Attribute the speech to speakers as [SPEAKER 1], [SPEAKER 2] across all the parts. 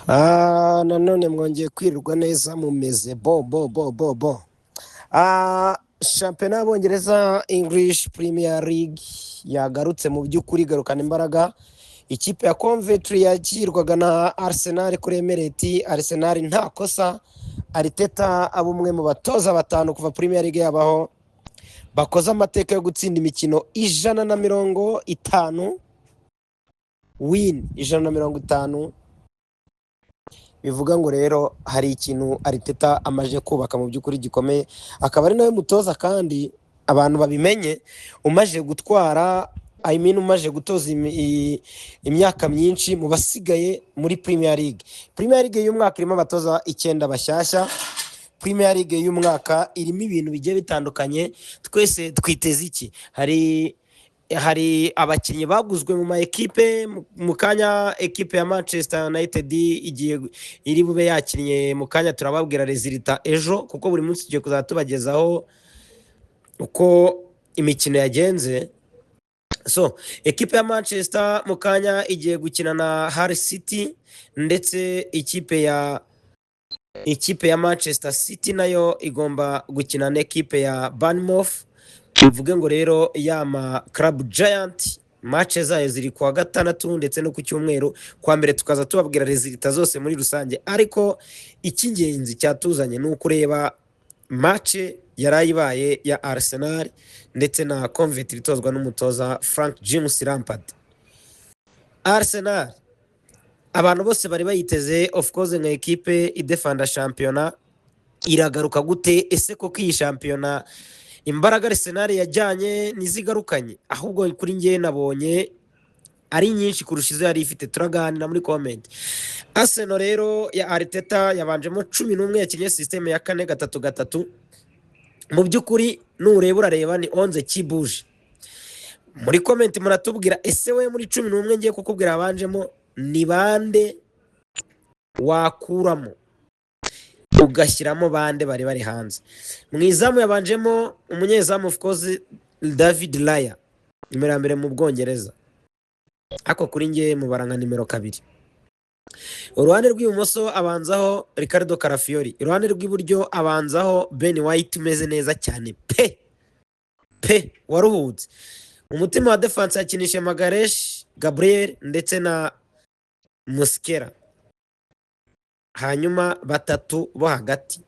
[SPEAKER 1] Nanone mwongeye kwirirwa neza, mumeze bo bo bo bo bo. Shampiyona y'Abongereza, English Premier League, yagarutse mu by'ukuri igarukana imbaraga. Ikipe ya Coventry yakirwaga na Arsenal kuri Emirates. Arsenal nta kosa. Arteta aba umwe mu batoza batanu kuva Premier League yabaho bakoze amateka yo gutsinda imikino 150, win 150. Bivuga ngo rero hari ikintu Arteta amaze kubaka mu by'ukuri gikomeye, akaba ari nawe mutoza kandi abantu babimenye umaze gutwara, I mean, umaze gutoza imyaka myinshi mu basigaye muri Premier League. Premier League y'umwaka irimo abatoza icyenda bashyashya. Premier League y'umwaka irimo ibintu bigiye bitandukanye. Twese twiteze iki? Hari abakinnyi baguzwe mu ma ekipe. Mu kanya ekipe ya Manchester United igiye iri bube yakinnye mu kanya, turababwira résultat ejo, kuko buri munsi tugiye kuzajya tubagezaho uko imikino yagenze. So ekipe ya Manchester mu kanya igiye gukina na Hull City, ndetse ikipe ya Manchester City nayo igomba gukina n'ekipe ya Bournemouth. Bivuge ngo rero yama club giant match zayo ziri kuwa gatandatu ndetse no ku cyumweru. Kwa mbere tukaza tubabwira résultat zose muri rusange, ariko icy'ingenzi cyatuzanye ni ukureba match yarayibaye ya Arsenal ndetse na Coventry itozwa n'umutoza Frank James Lampard. Arsenal abantu bose bari bayiteze, of course, nka ekipe idefanda shampiyona. Iragaruka gute? Ese koko iyi shampiyona imbaraga Arsenal yajyanye ntizigarukanye? Ahubwo kuri njye nabonye ari nyinshi kurusha izo yari ifite. Turaganira muri comment. Arsenal rero ya Arteta yabanjemo 11, yakinnye système ya 4-3-3. Mu by'ukuri nureba urareba ni 11 kibuje. Muri comment muratubwira: ese we muri 11 ngiye kukubwira abanjemo ni bande wakuramo ugashyiramo bande bari hanze? Mu izamu yabanjemo umunyezamu, of course, David Raya, nimero ya mbere mu Bwongereza, ariko kuri nge mubara nka nimero 2. Uruhande rw'ibumoso abanzaho Riccardo Calafiori, iruhande rw'iburyo abanzaho Ben White umeze neza cyane pe pe, waruhutse. Umutima wa defense yakinishe Magalhães, Gabriel ndetse na Mosquera. Hanyuma batatu bo hagati,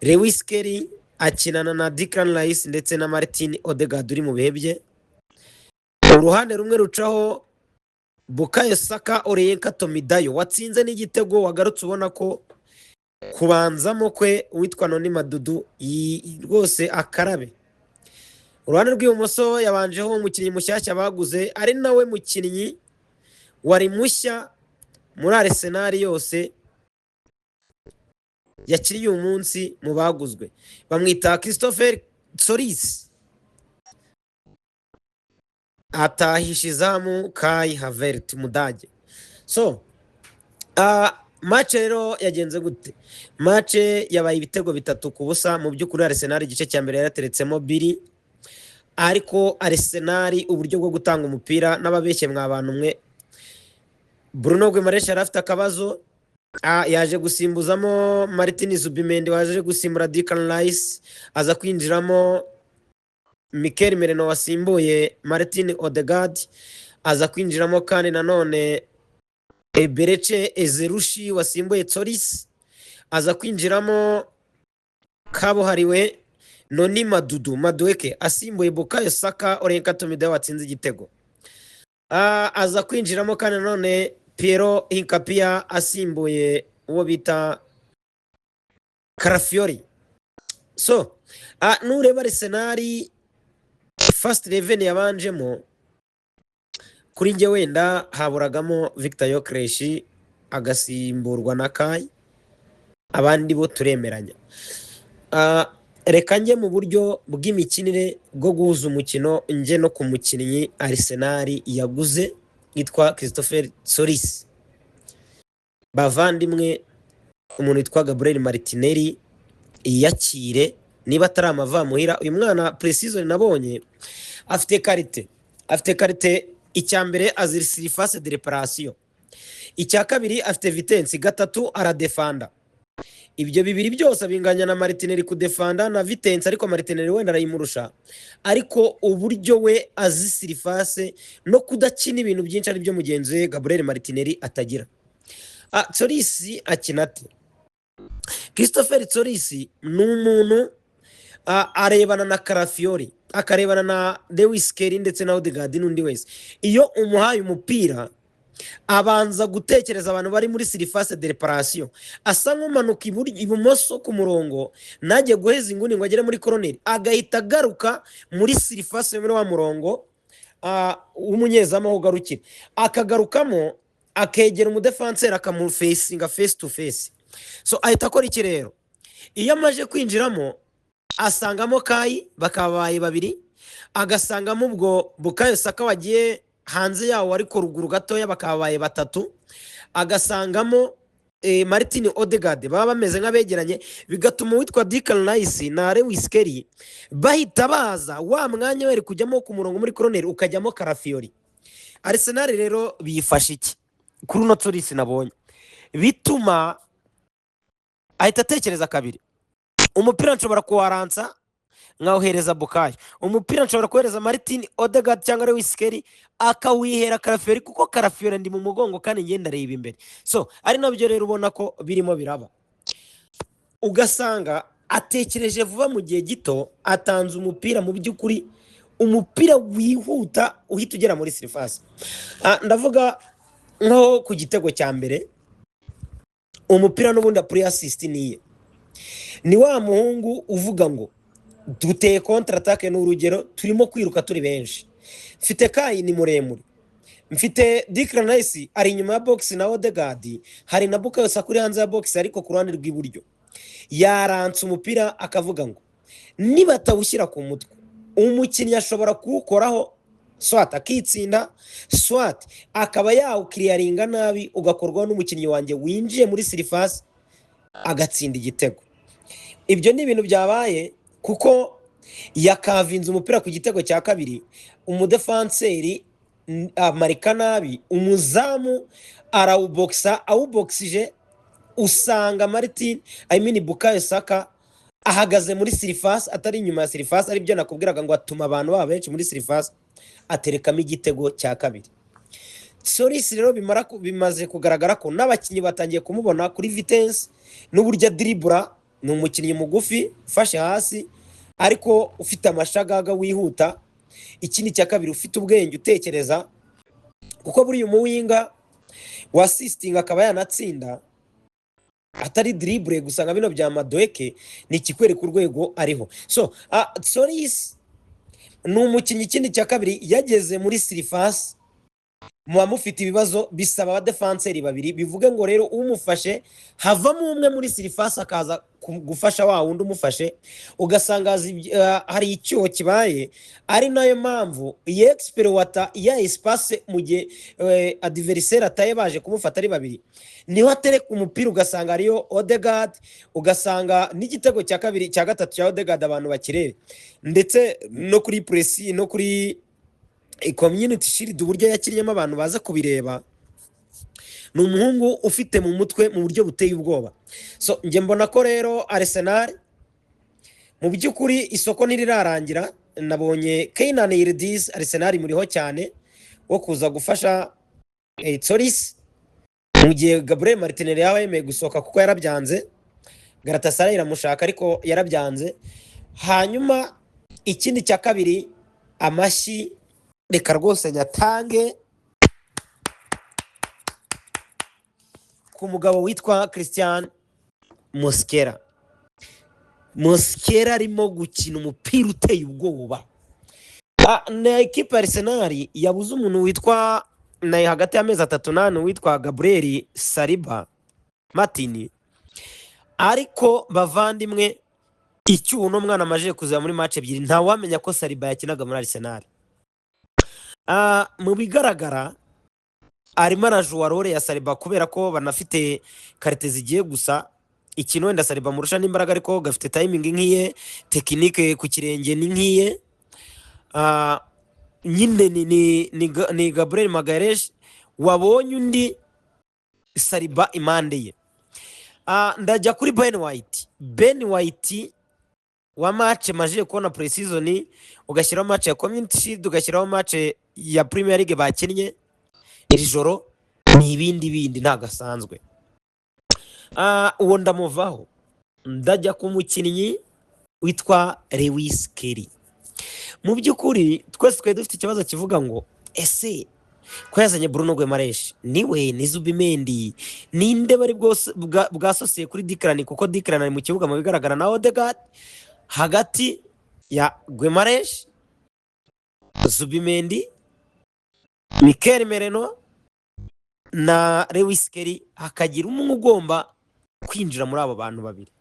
[SPEAKER 1] Lewis Skelly akinana na Declan Rice ndetse na Martin Odegaard uri mu bihe bye. Uruhande rumwe rucaho Bukayo Saka, Olayinka Tomidayo watsinze n'igitego, wagarutse ubona ko kubanzamo kwe witwa Noni Madudu rwose akarabe. Uruhande rw'ibumoso yabanjeho umukinnyi mushyashya baguze, ari nawe mukinnyi wari mushya muri Arsenal yose yakiriye uyu munsi mu baguzwe, bamwita Christopher Tzolis, atahisha izamu Kai Havertz, Umudage. So match rero yagenze gute? Match yabaye ibitego 3-0. Mu by'ukuri Arsenal igice cya mbere yarateretsemo biri, ariko Arsenal uburyo bwo gutanga umupira n'ababeshye mwa bantu mwe. Bruno Guimaraes yari afite akabazo, yaje gusimbuzamo Martin Zubimendi waje gusimbura Declan Rice, aza kwinjiramo Mikel Merino wasimbuye Martin Odegaard, aza kwinjiramo kandi nanone Eberechi Eze wasimbuye Tzolis, aza kwinjiramo kabuhariwe Noni Madudu Madueke asimbuye Bukayo Saka, Olayinka Tomidayo watsinze igitego. Aza kwinjiramo kandi nanone Piero Hincapié asimbuye uwo bita Calafiori. So nureba Arsenal first 11 yabanjemo, kuri njye wenda haburagamo Victor Gyökeres agasimburwa na Kai, abandi bo turemeranya. Reka njye mu buryo bw'imikinire bwo guhuza umukino, njye no ku mukinnyi Arsenal yaguze yitwa Christopher Tzolis. Bavandimwe, umuntu witwa Gabriel Martinelli yiyakire niba atari amavamuhira. Uyu mwana pre-season nabonye afite qualité, afite qualité. Icya mbere azi surface de réparation. Icya kabiri, afite vitesse. Gatatu, aradefanda. Ibyo bibiri byose binganya na Martinelli, kudefanda na vitesse, ariko Martinelli wenda arayimurusha. Ariko uburyo we azi surface no kudakina ibintu byinshi, ari byo mugenzi we Gabriel Martinelli atagira. Tzolis akina ate? Christopher Tzolis ni umuntu arebana na Calafiori, akarebana na Lewis Skelly ndetse na Odegaard n'undi wese. Iyo umuhaye umupira, abanza gutekereza abantu bari muri surface de réparation, asa nk'umanuka ibumoso ku murongo, najye guheza inguni ngo agere muri koroneri, agahita agaruka muri surface, muri wa murongo w'umunyezamu aho ugarukira, akagarukamo, akegera umudefanseri, akamufesinga face to face. So ahita akora iki rero? Iyo amaze kwinjiramo, asangamo Kai, bakabaye babiri, agasangamo ubwo Bukayo Saka wagiye hanze yawo ariko ruguru gatoya, bakabaye batatu, agasangamo Martin Odegaard, baba bameze nk'abegeranye, bigatuma uwitwa Declan Rice na Lewis Skelly bahita baza wa mwanya bari kujyamo ku murongo muri koroneri, ukajyamo Calafiori. Arsenal rero biyifasha iki kuri uno Tzolis nabonye? Bituma ahita atekereza kabiri: umupira nshobora kuwaransa nkawuhereza Bukayo, umupira nshobora kohereza Martin Odegaard cyangwa Lewis Skelly, akawihera Calafiori, kuko Calafiori ndi mu mugongo kandi ngenda areba imbere. So ari nabyo rero ubona ko birimo biraba, ugasanga atekereje vuba, mu gihe gito atanze umupira, mu by'ukuri umupira wihuta uhita ugera muri surface. Ndavuga nko ku gitego cya mbere, umupira n'ubundi pre-assist niye. Ni wa muhungu uvuga ngo duteye contre-attaque, ni urugero, turimo kwiruka turi benshi, mfite Kai ni muremure, mfite Declan Rice ari inyuma ya box na Odegaard, hari na Bukayo Saka uri hanze ya box ariko ku ruhande rw'iburyo. Yaranse umupira, akavuga ngo nibatawushyira ku mutwe, umukinnyi ashobora kuwukoraho, soit akitsinda, soit akaba yawukiriyaringa nabi, ugakorwaho n'umukinnyi wanjye winjiye muri surface, agatsinda igitego. Ibyo ni ibintu byabaye kuko yakavinze umupira ku gitego cya kabiri, umudefanseri amarika nabi, umuzamu arawubokisa, awubokisije usanga Martin, I mean Bukayo Saka, ahagaze muri surface, atari inyuma ya surface, aribyo nakubwiraga ngo atuma abantu baba benshi muri surface, aterekamo igitego cya kabiri. Tzolis rero bimaze kugaragara ko n'abakinnyi batangiye kumubona kuri vitesse n'uburyo adiribura. Ni umukinnyi mugufi ufashe hasi ariko ufite amashagaga, wihuta. Ikindi cya kabiri, ufite ubwenge, utekereza, kuko buriya umuwinga wa assistinga akaba yanatsinda, atari dribble gusa nka bino bya Madueke, ni ikikwereka urwego ariho. So Tzolis ni umukinnyi, ikindi cya kabiri, yageze muri surface muba mufite ibibazo, bisaba abadefanseri babiri. Bivuge ngo rero umufashe, havamo umwe muri surface akaza gufasha wa wundi umufashe, ugasanga hari icyuho kibaye. Ari nayo mpamvu iyi exploita ya espace mu gihe adversaire ataye, baje kumufata ari babiri, niho atereka umupira, ugasanga ariyo Odegaard, ugasanga n'igitego cya kabiri, cya gatatu cya Odegaard abantu bakirebe, ndetse no kuri presi no kuri Community Shield, uburyo yakinnyemo abantu baza kubireba. Ni umuhungu ufite mu mutwe mu buryo buteye ubwoba. So njye mbona ko rero Arsenal mu by'ukuri isoko ntirirarangira. Nabonye Kenan Yildiz, Arsenal muriho cyane wo kuza gufasha Tzolis mu gihe Gabriel Martinelli yaba yemeye gusohoka, kuko yarabyanze. Galatasaray iramushaka ariko yarabyanze. Hanyuma ikindi cya kabiri, amashyi reka rwose nyatange ku mugabo witwa Christian Mosquera. Mosquera arimo gukina umupira uteye ubwoba. Na ekipa ya Arsenal yabuze umuntu witwa na hagati y'amezi 3 n'ane witwa Gabriel Saliba Martin, ariko bavandimwe, icyuho uno mwana amaze kuza muri match ebyiri, ntawamenya ko Saliba yakinaga muri Arsenal. Mu bigaragara arimo arajuwa role ya Saliba, kubera ko banafite qualité zigiye gusa. Ikintu wenda Saliba murusha n'imbaraga, ariko gafite timing nk'iye, technique ku kirenge ni nk'iye. Nyine ni Gabriel Magalhaes wabonye undi. Saliba impande ye. Ndajya kuri Ben White. Ben White wa match maje kubona pre-season, ugashyiraho match ya Community Shield, ugashyiraho match ya Premier League bakinnye iri joro, ni ibindi bindi, ntabwo asanzwe. Uwo ndamuvaho, ndajya ku mukinnyi witwa Lewis Skelly. Mu by'ukuri twese twari dufite ikibazo kivuga ngo: ese ko yazanye Bruno Guimaraes, niwe ni Zubimendi, ninde bari bwasosiye kuri Declan? Kuko Declan ari mu kibuga mu bigaragara na Odegaard. Hagati ya Guimaraes, Zubimendi, Mikel Merino na Lewis Skelly, hakagira umwe ugomba kwinjira muri abo bantu babiri.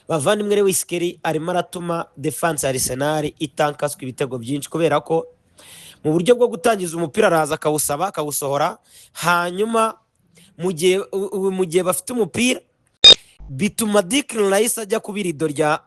[SPEAKER 1] Bavandimwe, Lewis Skelly arimo aratuma defense ya Arsenal itankaswa ibitego byinshi, kubera ko mu buryo bwo gutangiza umupira araza akawusaba, akawusohora, hanyuma mu gihe bafite umupira bituma Declan Rice ajya kuba irido rya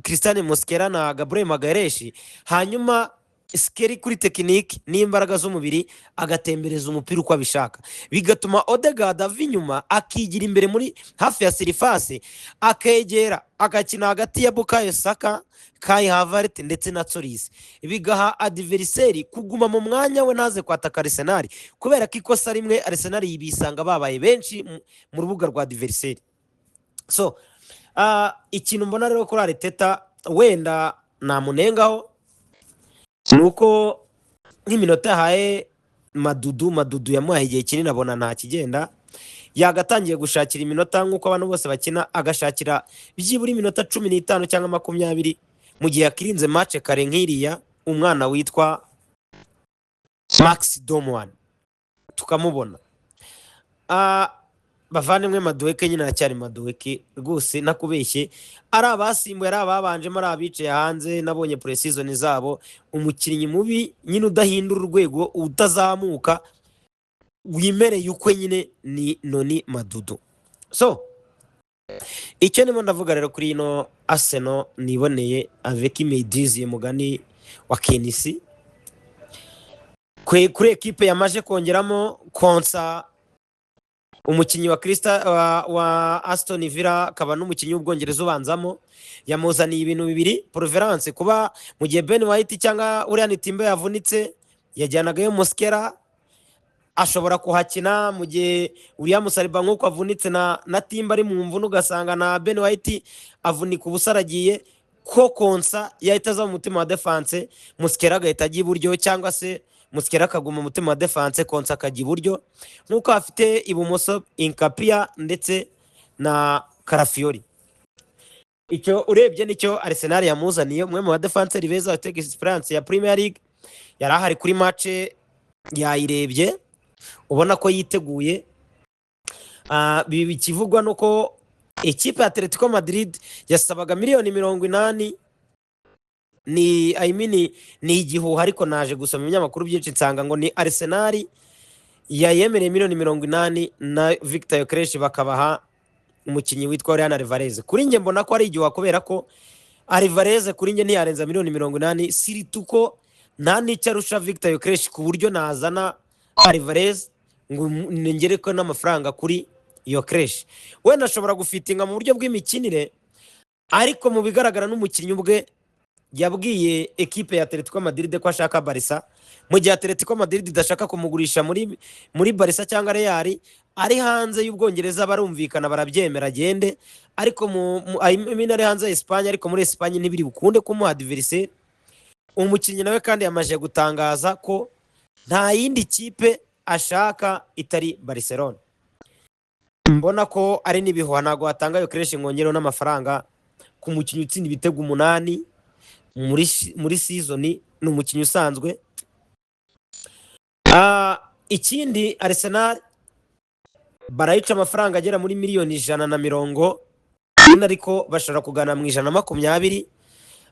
[SPEAKER 1] Christian Mosquera na Gabriel Magalhaes, hanyuma Skelly kuri technique n'imbaraga z'umubiri agatembereza umupira uko abishaka, bigatuma Odegaard ava inyuma akigira imbere muri hafi ya surface, akegera agakina hagati ya Bukayo Saka, Kai Havertz ndetse na Tzolis, bigaha adversaire kuguma mu mwanya we ntaze kwataka Arsenal, kubera ko ikosa rimwe Arsenal yibisanga babaye benshi mu rubuga rwa adversaire. So ikintu mbona rero kuri Arteta wenda namunengaho ni uko nk'iminota yahaye Madudu, Madudu yamuhaye igihe kinini, abona nta kigenda. Yagatangiye gushakira iminota nk'uko abantu bose bakina, agashakira byibura iminota 15 cyangwa 20 mu gihe yakirinze match kare nk'iriya, umwana witwa Max Dowman tukamubona. Bavandimwe, Madueke nyine aracyari Madueke rwose, nakubeshye, ari abasimbuye, ari ababanjemo, ari abicaye hanze, nabonye pre-season zabo, umukinnyi mubi nyine udahindura urwego, utazamuka, wimereye ukwe nyine ni Noni Madudu. So icyo ndimo ndavuga rero kuri ino Arsenal niboneye avec Medizi, mugani wa Kenisi, kuri ekipe yamaje kongeramo Konsa, umukinnyi wa Crystal wa Aston Villa, akaba n'umukinnyi w'Ubwongereza ubanzamo. Yamuzaniye ibintu bibiri: polyvalence, kuba mu gihe Ben White cyangwa uriya Timber yavunitse yajyanagayo Mosquera, ashobora kuhakina. Mu gihe uriya Saliba nk'uko avunitse na Timber ari mu mvune, ugasanga na Ben White avunika ubusa aragiye, ko Konsa yahita aza mu mutima wa defense, Mosquera agahita ajya iburyo, cyangwa se Mosquera akaguma mu mutima wa defense, Konsa akajya iburyo, nk'uko afite ibumoso Hincapié ndetse na Calafiori. Icyo urebye nicyo Arsenal yamuzaniye, umwe mu badefanseri beza bafite experience ya Premier League. Yari ahari kuri match, yayirebye, ubona ko yiteguye. Bikivugwa nuko ikipe ya Atletico Madrid yasabaga miliyoni 80, ni, I mean, ni igihuha, ariko naje gusoma ibinyamakuru byinshi nsanga ngo ni Arsenal yayemereye miliyoni 80 na Victor Gyökeres, bakabaha umukinnyi witwa Julian Alvarez. Kuri njye mbona ko ari igihuha, kubera ko Alvarez kuri njye ntiyarenza miliyoni 80, surtout ko nta n'icyo arusha Victor Gyökeres ku buryo nazana Alvarez ngo ngereko n'amafaranga kuri Gyökeres. Wenda ashobora gufitinga mu buryo bw'imikinire, ariko mu bigaragara n'umukinnyi ubwe yabwiye ekipe ya Atletico Madrid ko ashaka Barca, mu gihe Atletico Madrid idashaka kumugurisha muri Barca cyangwa Real. Ari hanze y'Ubwongereza barumvikana, barabyemera agende, ariko mu I mean, ari hanze ya Espagne, ariko muri Espagne ntibiri bukunde kumuha adversaire. Umukinnyi nawe kandi yamaze gutangaza ko nta yindi kipe ashaka itari Barcelona. Mbona ko ari n'ibihuha, ntabwo watanga Gyökeres ngo wongereho n'amafaranga ku mukinnyi utsinda ibitego 8 muri season, ni umukinnyi usanzwe. Ikindi Arsenal barayica amafaranga agera muri miliyoni 140, ariko bashobora kugana mu 120,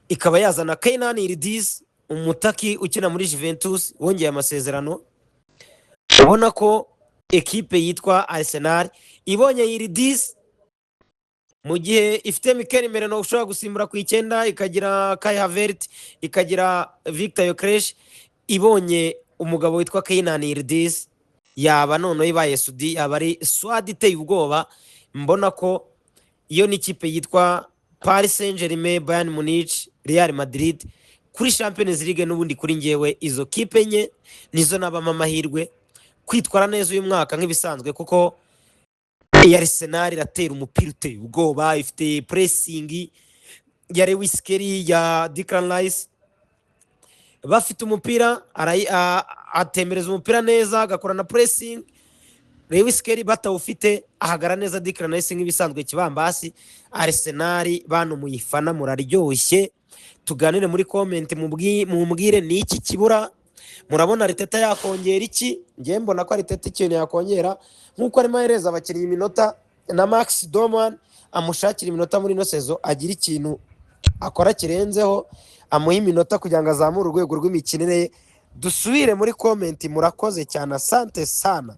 [SPEAKER 1] ikaba yazana Kenan Yildiz, umutaki ukina muri Juventus wongeye amasezerano. Ubona ko ekipe yitwa Arsenal ibonye Yildiz, mu gihe ifite Mikel Merino ushobora gusimbura ku 9, ikagira Kai Havertz, ikagira Victor Gyökeres, ibonye umugabo witwa Kenan Yildiz. Yaba noneho ibaye sudi, yaba ari squad iteye ubwoba. Mbona ko iyo n'ikipe yitwa Paris Saint Germain, Bayern Munich, Real Madrid kuri Champions League, n'ubundi kuri ngewe izo kipe enye nizo nabamo amahirwe kwitwara neza uyu mwaka nk'ibisanzwe, kuko iyi Arsenal iratera umupira uteye ubwoba, ifite pressing ya Lewis Skelly, ya Declan Rice. Bafite umupira, atemereza umupira neza, agakora na pressing Lewis Skelly. Batawufite, ahagara neza Declan Rice nk'ibisanzwe. Kibambasi Arsenal, bantu muyifana muraryoshye. Tuganire muri comment, mumbwire ni iki kibura. Murabona Arteta yakongera iki? Ngewe mbona ko Arteta ikintu yakongera, nk'uko arimo ahereza abakinnyi iminota, na Max Dowman amushakira iminota muri ino saison, agira ikintu akora kirenzeho, amuha iminota kugira ngo azamure urwego rw'imikinire ye. Dusubire muri comment. Murakoze cyane, asante sana.